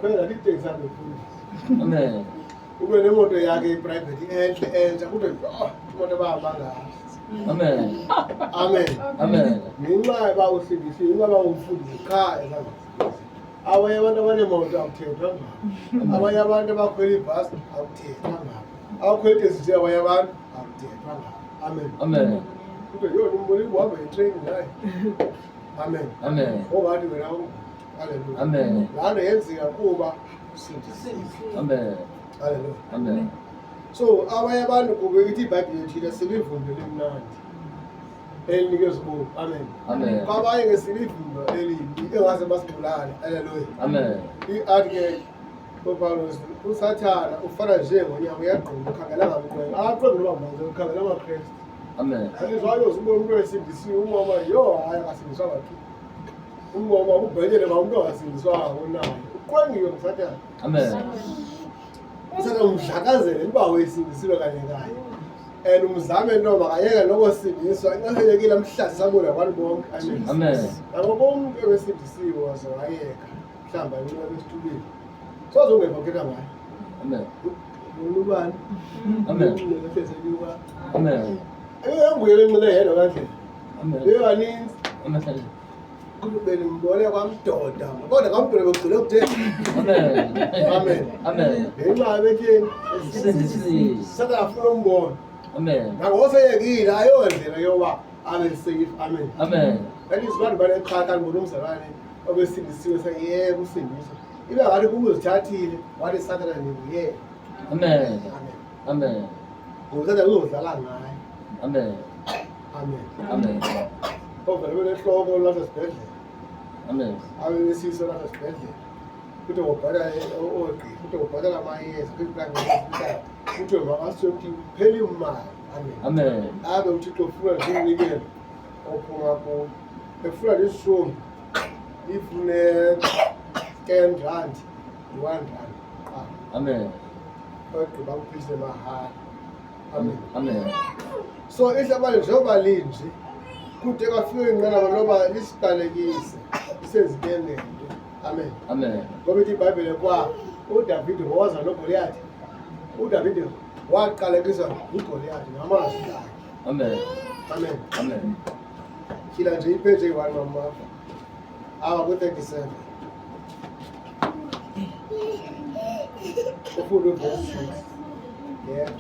Ukhwela iteksi angefundisi. Amen. Ube nemoto yakhe iprivate enhle entsha kuthiwe, oh, imoto abahamba ngayo. Amen. Amen. Amen. Ngenxa yoba usindisiwe, ngenxa yoba umfundisi qha esangafundisi. Abanye abantu abanemoto akuthethwa ngabo. Abanye abantu abakhwela ibhasi akuthethwa ngabo. Abakhwela iteksi nje abanye abantu akuthethwa ngabo. Amen. Amen. Kuthiwe yho umbona uhamba ngetreyini naye. Amen. Amen. Ongathi wena haleluya. Amen. Laa nto yenzeka kuba usindisiwe. Amen. Haleluya. Amen. So abanye abantu kube ithi iBhayibhile ethile silivumbe limnandi elinikeza ubomi. Amen. Amen. Kwabanye ke silivumba elibi engase basibulale. Haleluya. Amen. Athi ke uPawulos uSathana ufana njengonyama uyagquma ukhangela ngamqwenga. Aqwenga noba mbanzi ukhangela amaKristu. Amen. Alizwayo ubona umuntu esindisiwe umama yho hayi akasindiswanga tu. Umama ubhenyele ba umuntu ongasindiswanga unaye. Uqwengiwe nguSathana. Amen. Usathana umdlakazele uba wesindisiwe kanye kanye. And umzame into makayeke lokosindiswa inxaxhekile amhlathi sabona abantu bonke. Amen. Amen. Nabo bonke besindisiwe waze wayeka mhlawumbi anxiba besitubile. Soze ungeva kuthetha ngayo. Amen. Ubani? Amen. Amen. Amen. Enguye lenxile yedwa kanje. Amen. Leyo kaninzi Amen. benimbone kwamdoda. Kodwa kwamdoda bekugcine kutheni? Amen. Amen. Amen. Ngenxa betheni? Sindisiwe. Sathana afuna umbona. Amen. Nangoseyekile ayondlela yoba abe safe. Amen. Amen. That is abantu banexhaka ndibona umzalwane obesindisiwe seyeka usindiswa. Ibe ngathi kuba uzithathile wathi Sathana ndinguyena. Amen. Amen. Amen. Ngoba uSathana uzodlala ngaye. Amen. Amen. Amen. Ovele benehloko lasesibhedlela. Amen. Abe besiso lasesibhedlela. Kuthi ngobhatala oogqirha, kuthi ngobhatala amayeza kwi-private hospital. Kuthiwe makasiwe ukuthi kuphela imali. Amen. Amen. Abe uThixo ufuna nje umnikelo ophuma kuyo. Efuna lishumi ifune 10 rand, i-1 rand qha. Amen. Ogqiba kuphilise mahala. Amen. Amen. So ihlabathi njengoba linje kude kwafika inqanaba loba lisiqalekise isenze into. Amen. Amen. Ngoba ithi iBhayibhile kwa uDavide waza noGoliyathi. uDavide waqalekiswa nguGoliyathi ngamazwi akhe. Amen. Amen. Amen. Tyhila nje ipage eyi-1 mama. Apha kwi-37. Ufunde uvesi 6. Yeah.